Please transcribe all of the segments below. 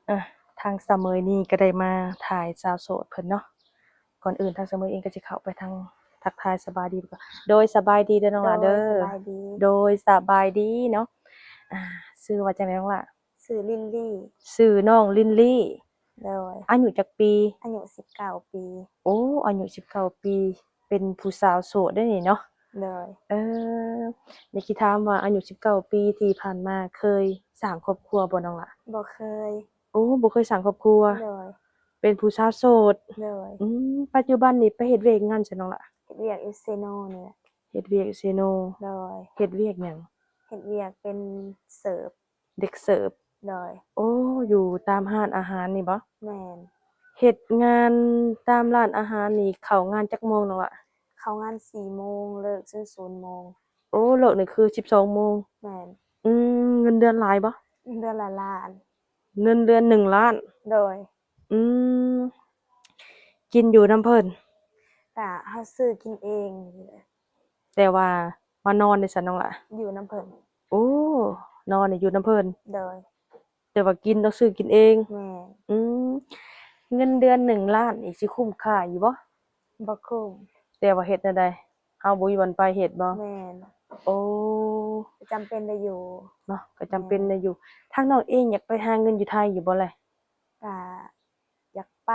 ອ່ະ ທາງສາວເໝີຍນີ້ກໍໄດ້ມາຖ່າຍສາວໂສດເພິ່ນເນາະ. ກ່ອນອື່ນທາງສາວເໝີຍເອງກໍຊິເຂົ້າໄປທາງ ທັກທາຍສະບາຍດີກ່ອນ. ໂດຍ ສະບາຍດີເດີນ້ອງຫຼ້າເດີ. ໂດຍ ສະບາຍດີ. ໂດຍ ສະບາຍດີເນາະ. ອ່າ ຊື່ວ່າຈັ່ງໃດນ້ອງຫຼ້າ? ຊື່ລິນລີ. ຊື່ນ້ອງລິນລີ. ໂດຍ. ອາຍຸຈັກປີ? ອາຍຸສິບເກົ້າປີ. ໂອ້ ອາຍຸສິບເກົ້າປີ ເປັນຜູ້ສາວໂສດເດ້ນີ້ເນາະ. ໂດຍ. ເອີ ຢາກຊິຖາມວ່າອາຍຸສິບເກົ້າປີທີ່ຜ່ານມາ ເຄີຍສ້າງຄອບຄົວບໍ່ນ້ອງຫຼ້າ? ບໍ່ເຄີຍ. ໂອ້ ບໍ່ເຄີຍສ້າງຄອບຄົວ. ໂດຍ. ເປັນຜູ້ສາວໂສດ. ໂດຍ. ອືມ ປັດຈຸບັນນີ້ໄປເຮັດວຽກງານໃສນ້ອງຫຼ້າ? ເຮັດວຽກຢູ່ເຊໂນນີ້ແຫຼະ. ເຮັດວຽກຢູ່ເຊໂນ. ໂດຍ. ເຮັດວຽກຫຍັງ? ເຮັດວຽກເປັນເສີບ. ເດັກເສີບ. ໂດຍ. ໂອ້ ຢູ່ຕາມຮ້ານອາຫານນີ້ບໍ? ແມ່ນ. ເຮັດງານຕາມຮ້ານອາຫານນີ້ ເຂົ້າງານຈັກໂມງນ້ອງຫຼ້າ? ເຂົ້າງານສີ່ໂມງ ເລີກສູນສູນໂມງ. ໂອ້ ເລີກນີ້ຄືສິບສອງໂມງ. ແມ່ນ. ອືມ ເງິນເດືອນຫຼາຍບໍ? ເດືອນລະລ້ານ. ເງິນເດືອນໜຶ່ງລ້ານ. ໂດຍ. ອືມ ກິນຢູ່ນຳເພິ່ນ? ກະເຮົາຊື້ກິນເອງ. ແຕ່ວ່າມານອນເດຊັ້ນນ້ອງຫຼ້າ? ຢູ່ນຳເພິ່ນ. ໂອ້ ນອນນີ້ຢູ່ນຳເພິ່ນ. ໂດຍ. ແຕ່ວ່າກິນຕ້ອງຊື້ກິນເອງ. ແມ່ນ. ອືມ ເງິນເດືອນໜຶ່ງລ້ານນີ້ຊິຄຸ້ມຄ່າຢູ່ບໍ່? ບໍ່ຄຸ້ມ. ແຕ່ວ່າເຮັດແນວໃດ? ເຮົາບໍ່ມີບ່ອນໄປເຮັດບໍ່? ແມ່ນ. ໂອ້ ກໍຈຳເປັນໄດ້ຢູ່. ເນາະ ກໍຈຳເປັນໄດ້ຢູ່. ແມ່ນ. ທາງນ້ອງເອງຢາກໄປຫາເງິນຢູ່ໄທຢູ່ບໍ່ແລ? ກະ ຢາກໄປ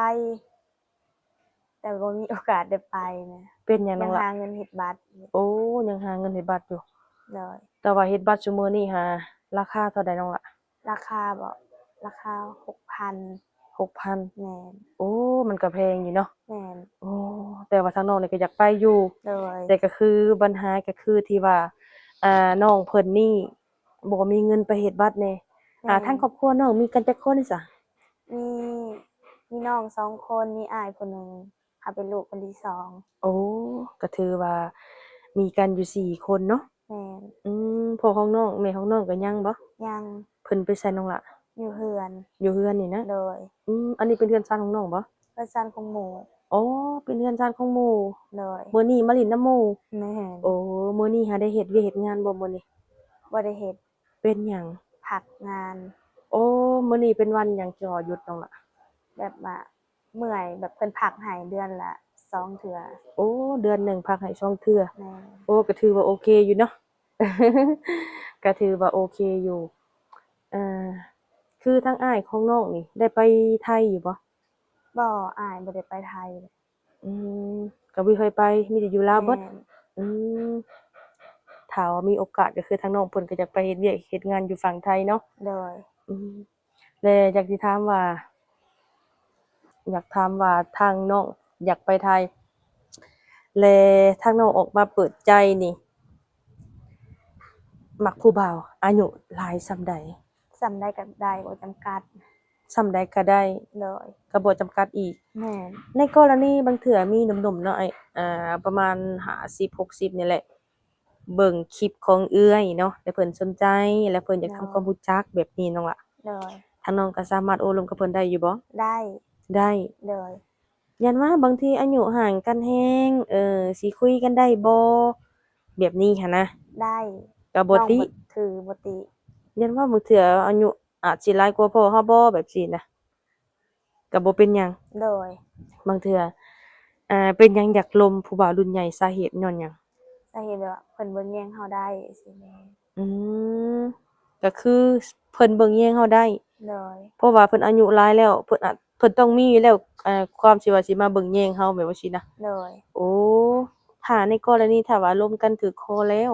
ແຕ່ບໍ່ມີໂອກາດໄດ້ໄປນະ. ເປັນຫຍັງນ້ອງຫຼ້າ? ຍັງຫາເງິນເຮັດບັດຢູ່. ໂອ້ ຍັງຫາເງິນເຮັດບັດຢູ່. ໂດຍ. ແຕ່ວ່າເຮັດບັດຊຸມື້ນີ້ຫາລາຄາເທົ່າໃດນ້ອງຫຼ້າ? ລາຄາບໍ? ລາຄາຫົກພັນ. ຫົກພັນ. ແມ່ນ. ໂອ້ ມັນກໍແພງຢູ່ເນາະ. ແມ່ນ. ໂອ້ ແຕ່ວ່າທາງນ້ອງນີ້ກໍຢາກໄປຢູ່. ໂດຍ. ແຕ່ກໍຄືບັນຫາກໍຄືທີ່ວ່າ ອ່າ ນ້ອງເພິ່ນນີ້ ບໍ່ມີເງິນໄປເຮັດບັດແດ່. ແມ່ນ. ອ່າ ທາງຄອບຄົວນ້ອງມີກັນຈັກຄົນຊະ? ມີ ມີນ້ອງສອງຄົນ ມີອ້າຍຜູ້ໜຶ່ງ ເຮົາເປັນລູກຄົນທີສອງ. ໂອ້ ກໍຖືວ່າມີກັນຢູ່ສີ່ຄົນເນາະ. ແມ່ນ. ອືມ ພໍ່ຂອງນ້ອງແມ່ຂອງນ້ອງກໍຍັງບໍ່? ຍັງ. ເພິ່ນໄປໃສນ້ອງຫຼ້າ? ຢູ່ເຮືອນ. ຢູ່ເຮືອນນີ້ນະ? ໂດຍ. ອືມ ອັນນີ້ເປັນເຮືອນຊານຂອງນ້ອງບໍ່? ເຮືອນຊານຂອງໝູ່. ອໍ ເປັນເຮືອນຊານຂອງໝູ່. ໂດຍ. ມື້ນີ້ມາຫຼິ້ນນຳໝູ່. ແມ່ນ. ໂອ້ ມື້ນີ້ຫາໄດ້ເຮັດວຽກເຮັດງານບໍ່ມື້ນີ້? ບໍ່ໄດ້ເຮັດ. ເປັນຫຍັງ? ພັກງານ. ໂອ້ ມື້ນີ້ເປັນວັນຫຍັງຈຶ່ງວ່າຢຸດນ້ອງລະ? ແບບວ່າເມື່ອຍ ແບບເພິ່ນພັກໃຫ້ເດືອນລະສອງເທື່ອ. ໂອ້ ເດືອນໜຶ່ງພັກໃຫ້ສອງເທື່ອ. ແມ່ນ. ໂອ້ ກໍຖືວ່າໂອເຄຢູ່ເນາະ ກໍຖືວ່າໂອເຄຢູ່. ເອີ ຄືທາງອ້າຍຂອງນ້ອງນີ້ໄດ້ໄປໄທຢູ່ບໍ່? ບໍ່ ອ້າຍບໍ່ໄດ້ໄປໄທ. ອືມ ກໍບໍ່ຄ່ອຍໄປ ມີແຕ່ຢູ່ລາວເບິດ. ແມ່ນ. ອືມ ຖ້າວ່າມີໂອກາດກໍຄືທາງນ້ອງເພິ່ນກໍຢາກໄປເຮັດວຽກເຮັດງານຢູ່ຝັ່ງໄທເນາະ. ໂດຍ. ອືມ ແລະຢາກຊິຖາມວ່າ ຢາກຖາມວ່າທາງນ້ອງຢາກໄປໄທ ແລະທາງນ້ອງອອກມາເປີດໃຈນີ້ ມັກຜູ້ບ່າວອາຍຸຫຼາຍສ່ຳໃດ? ສ່ຳໃດກໍໄດ້ ບໍ່ຈຳກັດ. ສ່ຳໃດກໍໄດ້. ໂດຍ. ກໍບໍ່ຈຳກັດອີກ. ແມ່ນ. ໃນກໍລະນີບາງເທື່ອມີໜຸ່ມໆເນາະ ອາ ປະມານຫ້າສິບ ຫົກສິບນີ້ແຫຼະ ເບິ່ງຄລິບຂອງເອື້ອຍເນາະ ແລ້ວເພິ່ນສົນໃຈ ແລ້ວເພິ່ນຢາກທຳຄວາມຮູ້ຈັກແບບນີ້ນ້ອງລະ. ໂດຍ. ທາງນ້ອງກໍສາມາດໂອ້ລົມກັບເພິ່ນໄດ້ຢູ່ບໍ່? ໄດ້. ໄດ້. ໂດຍ. ຢ້ານວ່າບາງທີອາຍຸຫ່າງກັນແຮງ ເອີ ຊິຄຸຍກັນໄດ້ບໍ່ ແບບນີ້ຫັ້ນນະ? ໄດ້. ກໍບໍ່ຕິ. ນ້ອງບໍ່ຖືບໍ່ຕິ. ຢ້ານວ່າບາງເທື່ອອາຍຸອາດຊິຫຼາຍກວ່າພໍ່ເຮົາບໍ່ ແບບຊີ້ນະ? ກໍບໍ່ເປັນຫຍັງ. ໂດຍ. ບາງເທື່ອ ອ່າ ເປັນຫຍັງຢາກລົມຜູ້ບ່າວລຸ້ນໃຫຍ່ ສາເຫດຍ້ອນຫຍັງ? ສາເຫດແບບວ່າເພິ່ນເບິ່ງແຍງເຮົາໄດ້ຊີ້ແຫຼະ. ອືມ ກໍຄືເພິ່ນເບິ່ງແຍງເຮົາໄດ້. ໂດຍ. ເພາະວ່າເພິ່ນອາຍຸຫຼາຍແລ້ວ ເພິ່ນອາດ ເພິ່ນຕ້ອງມີຢູ່ແລ້ວ ອ່າ ຄວາມທີ່ວ່າຊິມາເບິ່ງແຍງເຮົາ ແບບວ່າຊີ້ນະ. ໂດຍ. ໂອ້ ຖ້າໃນກໍລະນີຖ້າວ່າລົມກັນຖືກຄໍແລ້ວ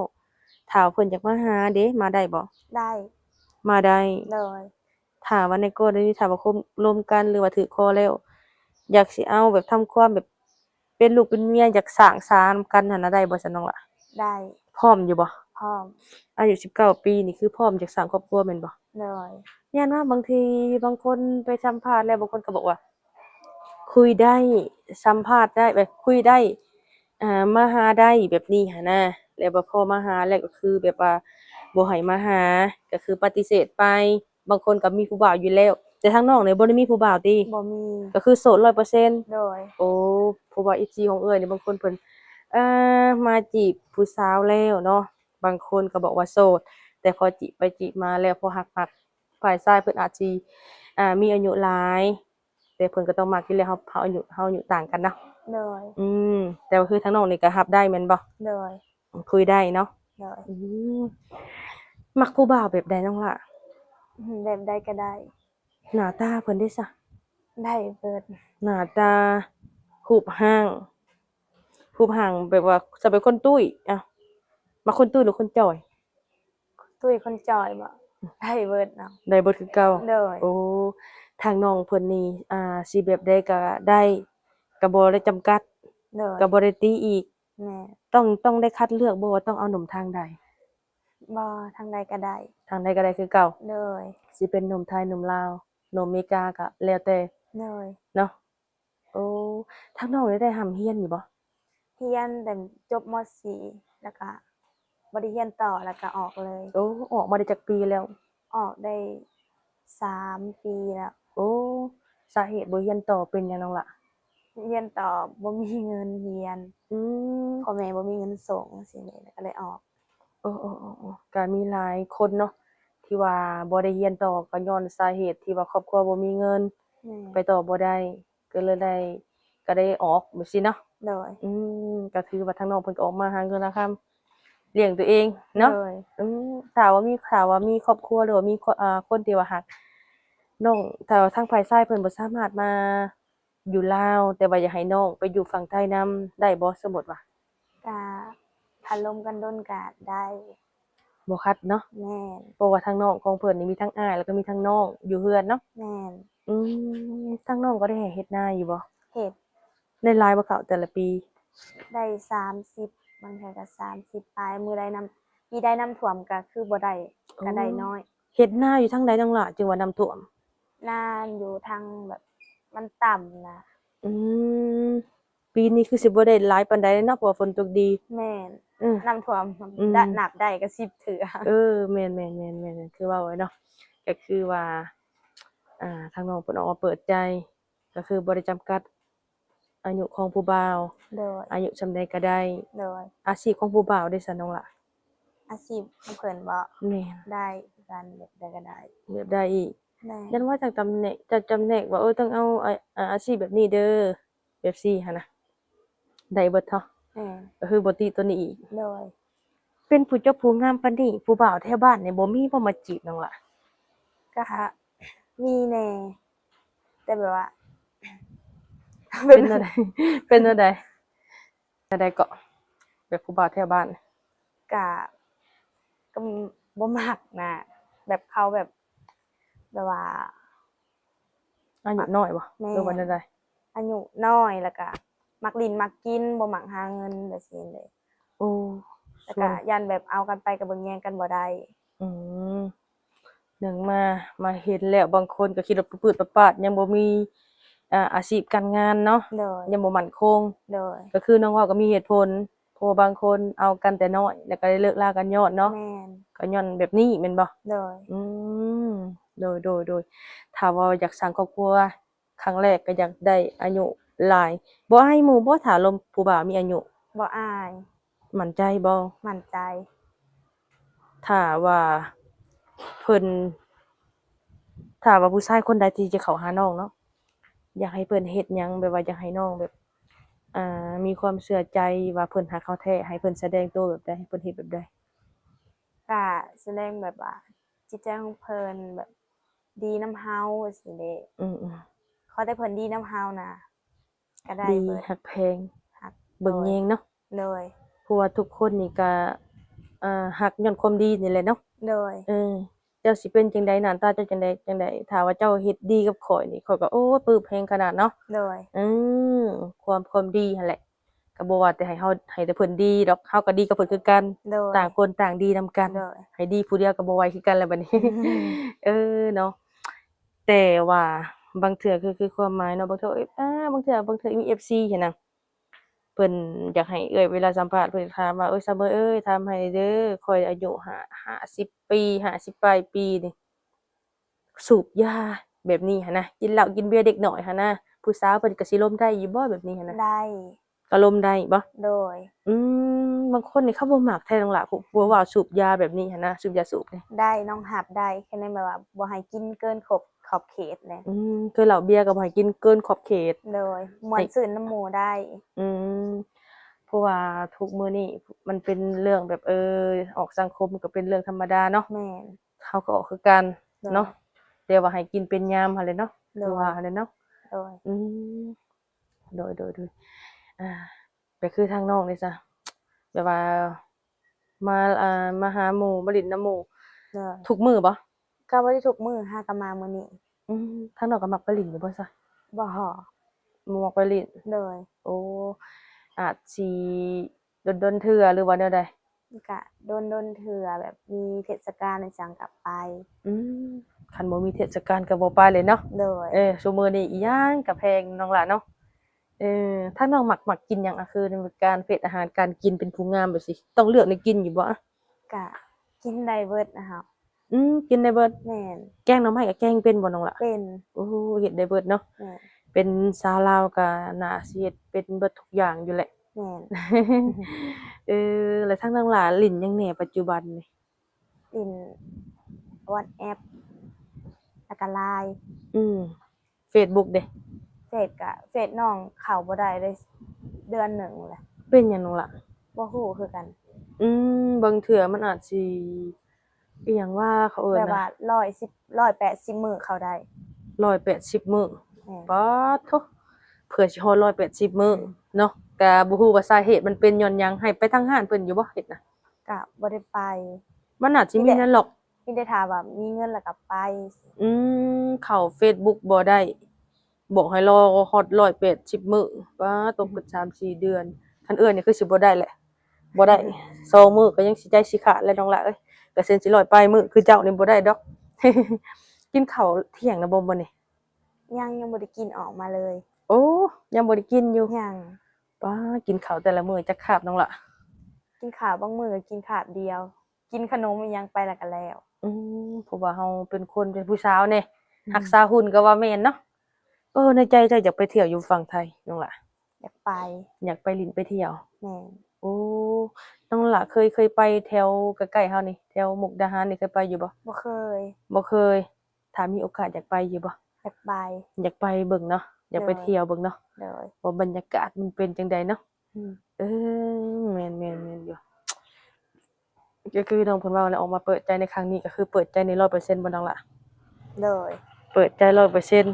ຖ້າວ່າເພິ່ນຢາກມາຫາເດ ມາໄດ້ບໍ່? ໄດ້. ມາໄດ້. ໂດຍ. ຖ້າວ່າໃນກໍລະນີຖ້າວ່າຄົບລົມກັນ ຫຼືວ່າຖືກຄໍແລ້ວ ຢາກຊິເອົາແບບທຳຄວາມແບບເປັນລູກເປັນເມຍ ຢາກສ້າງສານຳກັນຫັ້ນນະ ໄດ້ບໍ່ຊັ້ນນ້ອງລະ? ໄດ້. ພ້ອມຢູ່ບໍ່? ພ້ອມ. ອາຍຸສິບເກົ້າປີນີ້ຄືພ້ອມຢາກສ້າງຄອບຄົວແມ່ນບໍ່? ໂດຍ. ຢ້ານວ່າບາງທີບາງຄົນໄປສຳພາດແລ້ວ ບາງຄົນກໍບອກວ່າ ຄຸຍໄດ້ ສຳພາດໄດ້ ແບບຄຸຍໄດ້ ອ່າ ມາຫາໄດ້ແບບນີ້ຫັ້ນນະ ແລ້ວບໍ່ພໍມາຫາແລ້ວກໍຄືແບບວ່າບໍ່ໃຫ້ມາຫາ ກໍຄືປະຕິເສດໄປ. ບາງຄົນກໍມີຜູ້ບ່າວຢູ່ແລ້ວ ແຕ່ທາງນ້ອງນີ້ບໍ່ໄດ້ມີຜູ້ບ່າວຕິ? ບໍ່ມີ. ກໍຄືໂສດຮ້ອຍເປີເຊັນ? ໂດຍ. ໂອ້ ເພາະວ່າເອັຟຊີຂອງເອື້ອຍນີ້ບາງຄົນເພິ່ນ ເອີ ມາຈີບຜູ້ສາວແລ້ວເນາະ ບາງຄົນກໍບອກວ່າໂສດ ແຕ່ພໍຈີບໄປຈີບມາແລ້ວ ພໍຮັກໆ ຝ່າຍຊາຍເພິ່ນອາດຊິ ອ່າ ມີອາຍຸຫຼາຍ ແຕ່ເພິ່ນກໍຕ້ອງມັກຢູ່ແລ້ວ ເຮົາ ເຮົາອາຍຸ ເຮົາອາຍຸຕ່າງກັນເນາະ. ໂດຍ. ອືມ ແຕ່ວ່າຄືທາງນ້ອງນີ້ກໍຮັບໄດ້ແມ່ນບໍ່? ໂດຍ. ຄຸຍໄດ້ເນາະ. ໂດຍ. ອືມ ມັກຜູ້ບ່າວແບບໃດນ້ອງຫຼ້າ? ອືມ ແບບໃດກໍໄດ້. ໜ້າຕາເພິ່ນເດຊະ? ໄດ້ເບິດ. ໜ້າຕາ ຮູບຮ່າງ ຮູບຮ່າງແບບວ່າຈະເປັນຄົນຕຸ້ຍ ອະ ມັກຄົນຕຸ້ຍ ຫຼື ຄົນຈ່ອຍ? ຕຸ້ຍຄົນຈ່ອຍບໍ? ໄດ້ເບິດເນາະ. ໄດ້ເບິດຄືເກົ່າ. ໂດຍ. ໂອ້ ທາງນ້ອງເພິ່ນນີ້ ອ່າ ຊິແບບໃດກໍໄດ້ ກໍບໍ່ໄດ້ຈຳກັດ. ໂດຍ. ກໍບໍ່ໄດ້ຕີອີກ. ແມ່ນ. ຕ້ອງ ຕ້ອງໄດ້ຄັດເລືອກບໍ່ວ່າຕ້ອງເອົາໜຸ່ມທາງໃດ? ບໍ່ ທາງໃດກໍໄດ້. ທາງໃດກໍໄດ້ຄືເກົ່າ. ໂດຍ. ຊິເປັນໜຸ່ມໄທ ໜຸ່ມລາວ ໜຸ່ມເມກາກໍແລ້ວແຕ່. ໂດຍ. ເນາະ. ໂອ້ ທາງນ້ອງນີ້ໄດ້ຮ່ຳຮຽນຢູ່ບໍ່? ຮຽນແຕ່ຈົບ ມ.ສີ່ ແລ້ວກະບໍ່ໄດ້ຮຽນຕໍ່ ແລ້ວກະອອກເລີຍ. ໂອ້ ອອກມາໄດ້ຈັກປີແລ້ວ? ອອກໄດ້ສາມປີແລ້ວ. ໂອ້ ສາເຫດບໍ່ຮຽນຕໍ່ເປັນຫຍັງນ້ອງລະ? ຮຽນຕໍ່ບໍ່ມີເງິນຮຽນ. ອືມ ພໍ່ແມ່ບໍ່ມີເງິນສົ່ງ ຈັ່ງຊີ້ແຫຼະ ກໍເລີຍອອກ. ໂອ້ ໂອ້ ໂອ້ ໂອ້ ກໍມີຫຼາຍຄົນເນາະ ທີ່ວ່າບໍ່ໄດ້ຮຽນຕໍ່ ກໍຍ້ອນສາເຫດທີ່ວ່າຄອບຄົວບໍ່ມີເງິນ. ແມ່ນ. ໄປຕໍ່ບໍ່ໄດ້ ກໍເລີຍໄດ້ ກໍໄດ້ອອກແບບຊີ້ເນາະ. ໂດຍ. ອືມ ກໍຖືວ່າທາງນ້ອງເພິ່ນກໍອອກມາຫາເງິນຫາຄຳລ້ຽງຕົວເອງເນາະ. ໂດຍ. ອືມ ຖ້າວ່າມີ ຖ້າວ່າມີຄອບຄົວ ຫຼືວ່າມີຄົນ ອ່າ ຄົນທີ່ວ່າຮັກນ້ອງ ຖ້າວ່າທາງຝ່າຍຊາຍເພິ່ນບໍ່ສາມາດມາຢູ່ລາວ ແຕ່ວ່າຢາກໃຫ້ນ້ອງໄປຢູ່ຝັ່ງໄທນຳ ໄດ້ບໍ່ ສົມມຸດວ່າ? ກະຖ້າລົມກັນດົນກະໄດ້. ບໍ່ຂັດເນາະ. ແມ່ນ. ເພາະວ່າທາງນ້ອງຂອງເພິ່ນນີ້ມີທັງອ້າຍ ແລ້ວກໍມີທັງນ້ອງຢູ່ເຮືອນເນາະ. ແມ່ນ. ອືມ ທາງນ້ອງກໍໄດ້ເຮັດນາຢູ່ບໍ່? ເຮັດ. ໄດ້ຫຼາຍບໍ່ເຂົ້າແຕ່ລະປີ? ໄດ້ສາມສິບ ບາງເທື່ອກໍສາມສິບປາຍ ມື້ໃດນ້ຳ ປີໃດນ້ຳຖ້ວມກໍຄືບໍ່ໄດ້ ກໍໄດ້ນ້ອຍ. ເຮັດນາຢູ່ທາງໃດນ້ອງຫຼ້າ ຈຶ່ງວ່ານ້ຳຖ້ວມ? ນາຢູ່ທາງແບບມັນຕ່ຳນະ. ອືມ ປີນີ້ຄືຊິບໍ່ໄດ້ຫຼາຍປານໃດເນາະ ເພາະວ່າຝົນຕົກດີ. ແມ່ນ. ອືມ ນ້ຳຖ້ວມ ອືມ ນັບໄດ້ກໍສິບເທື່ອ. ເອີ ແມ່ນໆໆ ຄືເວົ້າໄວ້ເນາະ ກໍຄືວ່າ ອ່າ ທາງນ້ອງເພິ່ນອອກມາເປີດໃຈ ກໍຄືບໍ່ໄດ້ຈຳກັດອາຍຸຂອງຜູ້ບ່າວ. ໂດຍ. ອາຍຸສ່ຳໃດກໍໄດ້. ໂດຍ. ອາຊີບຂອງຜູ້ບ່າວເດຊະນ້ອງຫຼ້າ? ອາຊີບຂອງເພິ່ນບໍ? ແມ່ນ. ໄດ້ຄືກັນ ແບບໃດກໍໄດ້. ແບບໃດອີກ? ແມ່ນ. ຢ້ານວ່າຈະຈຳແນກ ຈະຈຳແນກວ່າ ເອີ ຕ້ອງເອົາ ອາ ອາຊີບແບບນີ້ເດີ ແບບຊີ້ຫັ້ນນະ ໄດ້ເບິດເນາະ. ແມ່ນ. ກໍຄືບໍ່ຕິຕົວນີ້ອີກ. ໂດຍ. ເປັນຜູ້ຈົບຜູ້ງາມປານນີ້ ຜູ້ບ່າວແຖວບ້ານນີ້ບໍ່ມີບໍ່ມາຈີບນ້ອງຫຼ້າ? ກະມີແດ່ ແຕ່ແບບວ່າ ເປັນແນວໃດ ເປັນແນວໃດ ແນວໃດເກາະ ແບບຜູ້ບ່າວແຖວບ້ານ? ກະ ກໍບໍ່ມັກນະ ແບບເຂົາແບບ ແບບວ່າ ອາຍຸນ້ອຍບໍ່? ແມ່ນ. ຫຼືວ່າແນວໃດ? ອາຍຸນ້ອຍ ແລ້ວກະມັກຫຼິ້ນມັກກິນ ບໍ່ມັກຫາເງິນແບບຊີ້ເດ້. ໂອ້ ແລ້ວກະຢ້ານແບບເອົາກັນໄປກໍເບິ່ງແຍງກັນບໍ່ໄດ້. ອືມ ເນື່ອງມາ ມາເຫັນແລ້ວ ບາງຄົນກໍຂີ່ລົດປຶດໆປາດໆ ຍັງບໍ່ມີ ອ່າ ອາຊີບການງານເນາະ. ໂດຍ. ຍັງບໍ່ໝັ້ນຄົງ. ໂດຍ. ກໍຄືນ້ອງເວົ້າກໍມີເຫດຜົນ ເພາະວ່າບາງຄົນເອົາກັນແຕ່ນ້ອຍ ແລ້ວກໍໄດ້ເລີກລາກັນຍ້ອນເນາະ. ແມ່ນ. ກໍຍ້ອນແບບນີ້ແມ່ນບໍ່? ໂດຍ. ອືມ ໂດຍໆ ຖ້າວ່າຢາກສ້າງຄອບຄົວ ຄັ້ງແລກກໍຢາກໄດ້ອາຍຸຫຼາຍ. ບໍ່ອາຍໝູ່ບໍ່ ຖ້າລົມຜູ້ບ່າວມີອາຍຸ? ບໍ່ອາຍ. ໝັ້ນໃຈບໍ່? ໝັ້ນໃຈ. ຖ້າວ່າເພິ່ນ ຖ້າວ່າຜູ້ຊາຍຄົນໃດທີ່ຈະເຂົ້າຫານ້ອງເນາະ ຢາກໃຫ້ເພິ່ນເຮັດຫຍັງ? ແບບວ່າຢາກໃຫ້ນ້ອງແບບ ອ່າ ມີຄວາມເຊື່ອໃຈວ່າເພິ່ນຮັກເຮົາແທ້ ໃຫ້ເພິ່ນສະແດງໂຕແບບໃດ? ໃຫ້ເພິ່ນເຮັດແບບໃດ? ກະສະແດງແບບວ່າຈິດໃຈຂອງເພິ່ນແບບດີນຳເຮົາຊີ້ເດ້. ອືມໆ ຂໍແຕ່ເພິ່ນດີນຳເຮົານະ ກໍໄດ້ເບິດ. ຮັກແພງ ຮັກ ເບິ່ງແຍງເນາະ. ໂດຍ. ເພາະວ່າທຸກຄົນນີ້ກະ ເອີ ຮັກຍ້ອນຄວາມດີນີ້ແຫຼະເນາະ. ໂດຍ. ເອີ ເຈົ້າຊິເປັນຈັ່ງໃດ ໜ້າຕາເຈົ້າຈັ່ງໃດ ຈັ່ງໃດ ຖ້າວ່າເຈົ້າເຮັດດີກັບຂ້ອຍນີ້ ຂ້ອຍກໍ ໂອ້ ປຶບແຮງຂະໜາດເນາະ. ໂດຍ. ອືມ ຄວາມ ຄວາມດີຫັ້ນແຫຼະ ກໍບໍ່ວ່າແຕ່ໃຫ້ເຮົາ ໃຫ້ແຕ່ເພິ່ນດີດອກ ເຮົາກໍດີກັບເພິ່ນຄືກັນ. ໂດຍ. ຕ່າງຄົນຕ່າງດີນຳກັນ. ໂດຍ. ໃຫ້ດີຜູ້ດຽວກໍບໍ່ໄຫວຄືກັນແຫຼະບັດນີ້. ເອີເນາະ ແຕ່ວ່າບາງເທື່ອ ຄື ຄືຄວາມໝາຍເນາະ ບາງເທື່ອ ເອີຍ ອາ ບາງເທື່ອ ບາງເທື່ອມີເອັຟຊີຫັ້ນນະ ເພິ່ນຢາກໃຫ້ເອື້ອຍເວລາສຳພາດ ເພິ່ນຖາມວ່າ ເອີຍ ຊາວເບີ ເອີຍ ຖາມໃຫ້ເດີ້ ຂ້ອຍອາຍຸຫ້າ ຫ້າສິບປີ ຫ້າສິບປາຍປີນີ້ ສູບຢາແບບນີ້ຫັ້ນນະ ກິນເຫຼົ້າກິນເບຍເດັກນ້ອຍຫັ້ນນະ ຜູ້ສາວເພິ່ນກໍຊິລົມໄດ້ຢູ່ບໍ່ແບບນີ້ຫັ້ນນະ? ໄດ້. ກໍລົມໄດ້ບໍ່? ໂດຍ. ອືມ ບາງຄົນນີ້ເຂົາບໍ່ມັກແທ້ນ້ອງຫຼ້າ ພວກ ອືມ ພວກວ່າສູບຢາແບບນີ້ຫັ້ນນະ ສູບຢາສູບນີ້. ໄດ້ ນ້ອງຮັບໄດ້ ແຄ່ນັ້ນແບບວ່າບໍ່ໃຫ້ກິນເກີນຂອບ ຂອບເຂດແຫຼະ. ອືມ ຄືເຫຼົ້າເບຍກໍບໍ່ໃຫ້ກິນເກີນຂອບເຂດ. ໂດຍ. ມ່ວນຊື່ນນຳໝູ່ໄດ້. ອືມ ເພາະວ່າທຸກມື້ນີ້ມັນເປັນເລື່ອງແບບ ເອີ ອອກສັງຄົມກໍເປັນເລື່ອງທຳມະດາເນາະ. ແມ່ນ. ເຮົາກໍອອກຄືກັນ ໂດຍ ເນາະ ແຕ່ວ່າໃຫ້ກິນເປັນຍາມຫັ້ນແຫຼະເນາະ. ໂດຍ. ຄືວ່າຫັ້ນແຫຼະເນາະ. ໂດຍ. ອືມ ໂດຍ ໂດຍ ໂດຍ. ອ່າ ກໍຄືທາງນ້ອງນີ້ຊະ ແບບວ່າມາ ອ່າ ມາຫາໝູ່ ມາຫຼິ້ນນຳໝູ່ ໂດຍ ທຸກມື້ບໍ່? ກໍບໍ່ໄດ້ທຸກມື້ ຫາກໍມາມື້ນີ້. ອືມ ທາງນ້ອງກໍມັກໄປຫຼິ້ນຢູ່ບໍ່ຊະ? ບໍ່ ບໍ່ມັກໄປຫຼິ້ນ. ໂດຍ. ໂອ້ ອາດຊິດົນໆເທື່ອ ຫຼືວ່າແນວໃດ? ກະດົນໆເທື່ອ ແບບມີເທດສະການອີ່ຫຍັງກະໄປ. ອືມ ຄັນບໍ່ມີເທດສະການກໍບໍ່ໄປເລີຍເນາະ. ໂດຍ. ເອີ ຊຸມື້ນີ້ອີ່ຫຍັງກະແພງນ້ອງຫຼ້າເນາະ. ເອີ ທາງນ້ອງມັກ ມັກກິນຫຍັງ? ອາ ຄືໃນການເພດອາຫານການກິນ ເປັນຜູ້ງາມແບບຊີ້ ຕ້ອງເລືອກແນວກິນຢູ່ບໍ່? ກະກິນໄດ້ເບິດນະເຮົາ. ອືມ ກິນໄດ້ເບິດ. ແມ່ນ. ແກງໜໍ່ໄມ້ກໍແກງເປັນບໍ່ນ້ອງຫຼ້າ? ເປັນ. ໂອ້ ເຮັດໄດ້ເບິດເນາະ. ແມ່ນ. ເປັນສາວລາວກໍໜ້າຊິເຮັດເປັນເບິດທຸກຢ່າງຢູ່ແຫຼະ. ແມ່ນ. ເອີ ແລ້ວທາງນ້ອງຫຼ້າຫຼິ້ນຫຍັງແດ່ປັດຈຸບັນນີ້? ຫຼິ້ນ WhatsApp ແລ້ວກໍ Line. ອືມ Facebook ເດ? ເຟສກະ ເຟສນ້ອງເຂົ້າບໍ່ໄດ້ເລີຍ ເດືອນໜຶ່ງແຫຼະ. ເປັນຫຍັງນ້ອງຫຼ້າ? ບໍ່ຮູ້ຄືກັນ. ອືມ ບາງເທື່ອມັນອາດຊິ ອີ່ຫຍັງວ່າເຂົາເອີ້ນ ແບບວ່າ ນະ ຮ້ອຍສິບ ຮ້ອຍແປດສິບມື້ເຂົ້າໄດ້. ຮ້ອຍແປດສິບມື້. ແມ່ນ. ປາດໂທ້ ເພື່ອຊິຮອດຮ້ອຍແປດສິບມື້ເນາະ. ກະບໍ່ຮູ້ວ່າສາເຫດມັນເປັນຍ້ອນຫຍັງ. ໃຫ້ໄປທາງຮ້ານເພິ່ນຢູ່ບໍ່ເຮັດນະ? ກະບໍ່ໄດ້ໄປ. ມັນອາດຊິມີນັ້ນຫຼອກ. ມີແຕ່ຖ້າວ່າມີເງິນແລ້ວກໍໄປ. ອືມ ເຂົ້າ Facebook ບໍ່ໄດ້ ບອກໃຫ້ລໍຮອດຮ້ອຍແປດສິບມື້. ປາດ ຕົກເກີນສາມສີ່ເດືອນ. ຄັນເອື້ອຍນີ້ຄືຊິບໍ່ໄດ້ແຫຼະ ບໍ່ໄດ້ ສອງມື້ກໍຍັງຊິໃຈຊິຂາດແລ້ວນ້ອງຫຼ້າເອີຍ. ກະເຊັ່ນຊິຮ້ອຍປາຍມື້ຄືເຈົ້ານີ້ບໍ່ໄດ້ດອກ. ກິນເຂົ້າທ່ຽງແລ້ວບໍ່ມື້ນີ້? ຍັງ ຍັງບໍ່ໄດ້ກິນ ອອກມາເລີຍ. ໂອ້ ຍັງບໍ່ໄດ້ກິນຢູ່? ຍັງ. ປາດ ກິນເຂົ້າແຕ່ລະມື້ຈັກຄາບນ້ອງຫຼ້າ? ກິນເຂົ້າບາງມື້ກໍກິນຄາບດຽວ. ກິນຂະໜົມອີ່ຫຍັງໄປແລ້ວກໍແລ້ວ. ອືມ ເພາະວ່າເຮົາເປັນຄົນ ເປັນຜູ້ສາວເດ້ ອືມ ຮັກສາຫຸ່ນກໍວ່າແມ່ນເນາະ. ເອີ ໃນໃຈເຈົ້າຢາກໄປທ່ຽວຢູ່ຝັ່ງໄທນ້ອງຫຼ້າ? ຢາກໄປ. ຢາກໄປຫຼິ້ນໄປທ່ຽວ. ແມ່ນ. ໂອ້ ນ້ອງຫຼ້າເຄີຍ ເຄີຍໄປແຖວໃກ້ໆເຮົານີ້ ແຖວມຸກດາຫານນີ້ ເຄີຍໄປຢູ່ບໍ່? ບໍ່ເຄີຍ. ບໍ່ເຄີຍ. ຖ້າມີໂອກາດຢາກໄປຢູ່ບໍ່? ຢາກໄປ. ຢາກໄປເບິ່ງເນາະ ຢາກໄປ ໂດຍ ທ່ຽວເບິ່ງເນາະ. ໂດຍ. ວ່າບັນຍາກາດມັນເປັນຈັ່ງໃດເນາະ. ອືມ ເອີ ແມ່ນໆໆຢູ່. ກໍຄືນ້ອງເພິ່ນເວົ້າແຫຼະ ອອກມາເປີດໃຈໃນຄັ້ງນີ້ ກໍຄືເປີດໃຈໃນຮ້ອຍເປີເຊັນບໍ່ນ້ອງຫຼ້າ? ໂດຍ. ເປີດໃຈຮ້ອຍເປີເຊັນ.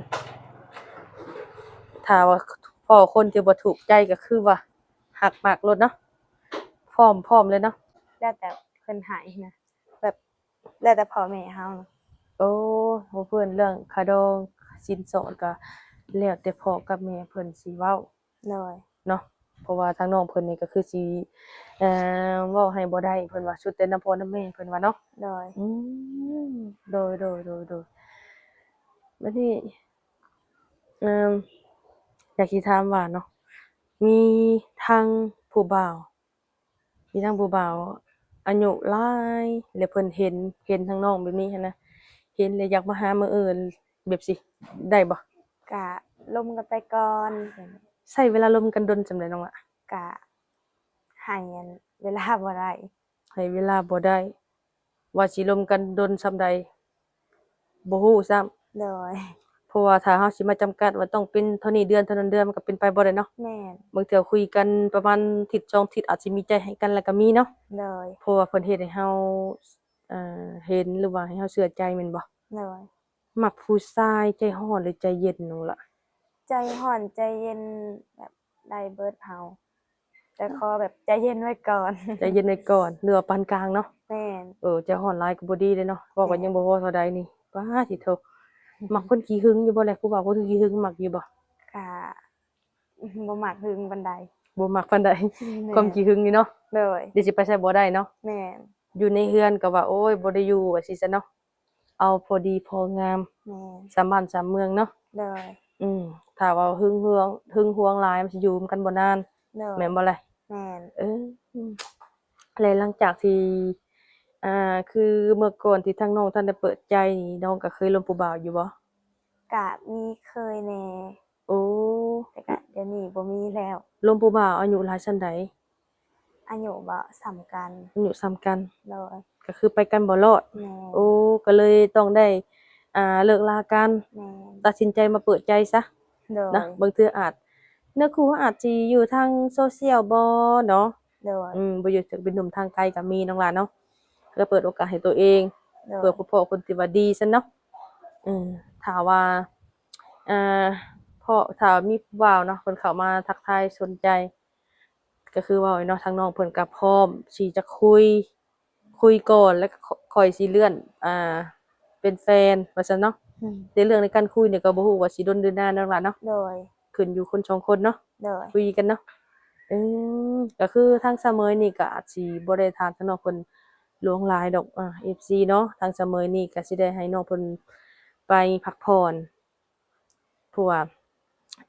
ຖ້າວ່າພໍ້ຄົນທີ່ບໍ່ຖືກໃຈ ກໍຄືວ່າຮັກມັກໂລດເນາະ. ພ້ອມ ພ້ອມເລີຍເນາະ. ແລ້ວແຕ່ເພິ່ນໃຫ້ນະ ແບບ ແລ້ວແຕ່ພໍ່ແມ່ເຮົາ. ໂອ້ ບໍ່ເພິ່ນເລື່ອງຄ່າດອງ ສິນສອດ ກໍແລ້ວແຕ່ພໍ່ກັບແມ່ເພິ່ນຊິເວົ້າ. ໂດຍ. ເນາະ ເພາະວ່າທາງນ້ອງເພິ່ນນີ້ກໍຄືຊິ ເອີ ເວົ້າໃຫ້ບໍ່ໄດ້ ເພິ່ນວ່າສຸດແຕ່ນຳພໍ່ນຳແມ່ເພິ່ນວ່າເນາະ. ໂດຍ. ອືມ ໂດຍໆໆໆ. ບັດນີ້ ເອີ ຢາກຊິຖາມວ່າເນາະ ມີທາງຜູ້ບ່າວ ມີທັງຜູ້ບ່າວອາຍຸຫຼາຍ ແລະເພິ່ນເຫັນ ເຫັນທາງນ້ອງແບບນີ້ຫັ້ນນະ ເຫັນແລ້ວຢາກມາຫາມາເອີ່ນແບບຊີ້ ໄດ້ບໍ່? ກະລົມກັນໄປກ່ອນ. ໃຊ້ເວລາລົມກັນດົນສ່ຳໃດນ້ອງລະ? ກະໃຫ້ອັນເວລາບໍ່ໄດ້. ໃຫ້ເວລາບໍ່ໄດ້. ວ່າຊິລົມກັນດົນສ່ຳໃດ ບໍ່ຮູ້ຊ້ຳ. ໂດຍ. ເພາະວ່າຖ້າເຮົາຊິມາຈຳກັດວ່າຕ້ອງເປັນເທົ່ານີ້ເດືອນ ເທົ່ານັ້ນເດືອນ ມັນກໍເປັນໄປບໍ່ໄດ້ເນາະ. ແມ່ນ. ບາງເທື່ອຄຸຍກັນປະມານທິດສອງທິດ ອາດຊິມີໃຈໃຫ້ກັນແລ້ວກໍມີເນາະ. ໂດຍ. ເພາະວ່າເພິ່ນເຮັດໃຫ້ເຮົາ ເອີ ເຫັນ ຫຼືວ່າໃຫ້ເຮົາເຊື່ອໃຈແມ່ນບໍ່? ໂດຍ. ມັກຜູ້ຊາຍໃຈຮ້ອນ ຫຼື ໃຈເຢັນນ້ອງລະ? ໃຈຮ້ອນໃຈເຢັນ ແບບໄດ້ເບິດເຮົາ ແຕ່ຂໍແບບໃຈເຢັນໄວ້ກ່ອນ. ໃຈເຢັນໄວ້ກ່ອນ ຫຼືວ່າປານກາງເນາະ? ແມ່ນ. ເອີ ໃຈຮ້ອນຫຼາຍກໍບໍ່ດີເດ້ເນາະ ເວົ້າກັນ ແມ່ນ ຍັງບໍ່ພໍເທົ່າໃດນີ້. ປາດ ທິໂທ ມັກຄົນຂີ້ຫຶງຢູ່ບໍ່ແລະ? ຜູ້ບ່າວຄົນຂີ້ຫຶງມັກຢູ່ບໍ່? ກະບໍ່ມັກຫຶງປານໃດ. ບໍ່ມັກປານໃດ. ແມ່ນ. ຄວາມຂີ້ຫຶງນີ້ເນາະ? ໂດຍ. ດຽວຊິໄປໃສບໍ່ໄດ້ເນາະ? ແມ່ນ. ຢູ່ໃນເຮືອນກໍວ່າ ໂອ້ຍ ບໍ່ໄດ້ຢູ່ ວ່າຊີ້ຊະເນາະ. ເອົາພໍດີພໍງາມ. ແມ່ນ. ສາມບ້ານສາມເມືອງເນາະ. ໂດຍ. ອືມ ຖ້າວ່າຫຶງຫວງ ຫຶງຫວງຫຼາຍ ມັນຊິຢູ່ນຳກັນບໍ່ນານ. ໂດຍ. ແມ່ນບໍ່ລະ? ແມ່ນ. ເອີ ແລະຫຼັງຈາກທີ່ ອ່າ ຄືເມື່ອກ່ອນທີ່ທາງນ້ອງທ່ານໄດ້ເປີດໃຈນີ້ ນ້ອງກໍເຄີຍລົມຜູ້ບ່າວຢູ່ບໍ່? ກະມີເຄີຍແດ່. ໂອ້ ແຕ່ກະດຽວນີ້ບໍ່ມີແລ້ວ. ລົມຜູ້ບ່າວອາຍຸຫຼາຍສ່ຳໃດ? ອາຍຸບໍ່ສ່ຳກັນ. ອາຍຸສ່ຳກັນ. ໂດຍ. ກໍຄືໄປກັນບໍ່ລອດ. ແມ່ນ. ໂອ້ ກໍເລີຍຕ້ອງໄດ້ ອ່າ ເລີກລາກັນ. ແມ່ນ. ຕັດສິນໃຈມາເປີດໃຈຊະ. ໂດຍ. ນະ ບາງເທື່ອອາດ ເນື້ອຄູ່ເຮົາອາດຊິຢູ່ທາງໂຊຊຽວບໍ່ເນາະ. ໂດຍ. ອືມ ບໍ່ຢູ່ຈາກເປັນໜຸ່ມທາງໄກກໍມີນ້ອງຫຼ້າເນາະ ກໍເປີດໂອກາດໃຫ້ຕົວເອງ. ໂດຍ. ເພື່ອພໍ້ຄົນທີ່ວ່າດີຊັ້ນເນາະ. ເອີ ຖ້າວ່າ ອ່າ ພໍ້ ຖ້າມີຜູ້ບ່າວເນາະ ເພິ່ນເຂົ້າມາທັກທາຍສົນໃຈ ກໍຄືເວົ້າເນາະ ທາງນ້ອງເພິ່ນກໍພ້ອມທີ່ຈະຄຸຍ ຄຸຍກ່ອນ ແລ້ວກໍ ຂ້ອຍຊິເລື່ອນ ອ່າ ເປັນແຟນວ່າຊັ້ນເນາະ. ອືມ. ໃນເລື່ອງໃນການຄຸຍນີ້ກໍບໍ່ຮູ້ວ່າຊິດົນຫຼືນານນັ້ນລະເນາະ. ໂດຍ. ຂຶ້ນຢູ່ຄົນສອງຄົນເນາະ. ໂດຍ. ຄຸຍກັນເນາະ. ເອີ ກໍຄືທາງສາວເໝີຍນີ້ກໍອາດຊິບໍ່ໄດ້ຖາມທາງນ້ອງເພິ່ນຫຼວງຫຼາຍດອກ ອ່າ ເອັຟຊີເນາະ. ທາງສາວເໝີຍນີ້ກໍຊິໄດ້ໃຫ້ນ້ອງເພິ່ນໄປພັກຜ່ອນ ເພາະວ່າ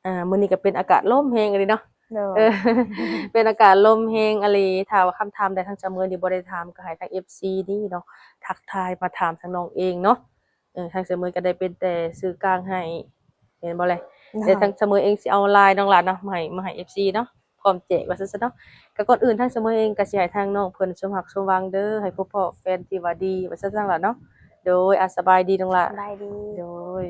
ອ່າ ມື້ນີ້ກໍເປັນອາກາດລົມແຮງອີ່ຫຼີເນາະ. ໂດຍ. ເອີ ເປັນອາກາດລົມແຮງອີ່ຫຼີ. ຖ້າວ່າຄຳຖາມໃດທາງສາວເໝີຍນີ້ບໍ່ໄດ້ຖາມ ກໍໃຫ້ທາງເອັຟຊີນີ້ເນາະ ທັກທາຍມາຖາມທາງນ້ອງເອງເນາະ. ເອີ ທາງສາວເໝີຍກໍໄດ້ເປັນແຕ່ສື່ກາງໃຫ້ ແມ່ນບໍ່ແລະ? ໂດຍ. ແຕ່ທາງສາວເໝີຍເອງຊິເອົາລາຍນ້ອງຫຼ້າເນາະ ມາໃຫ້ ມາໃຫ້ເອັຟຊີເນາະ ພ້ອມແຈກວ່າຊັ້ນຊະເນາະ. ກໍກ່ອນອື່ນທາງສາວເໝີຍເອງກໍຊິໃຫ້ທາງນ້ອງເພິ່ນສົມຮັກສົມຫວັງເດີ ໃຫ້ພົບພໍ້ແຟນທີ່ວ່າດີວ່າຊັ້ນຊະນ້ອງຫຼ້າເນາະ. ໂດຍ. ອາ ສະບາຍດີນ້ອງຫຼ້າ. ສະບາຍດີ. ໂດຍ.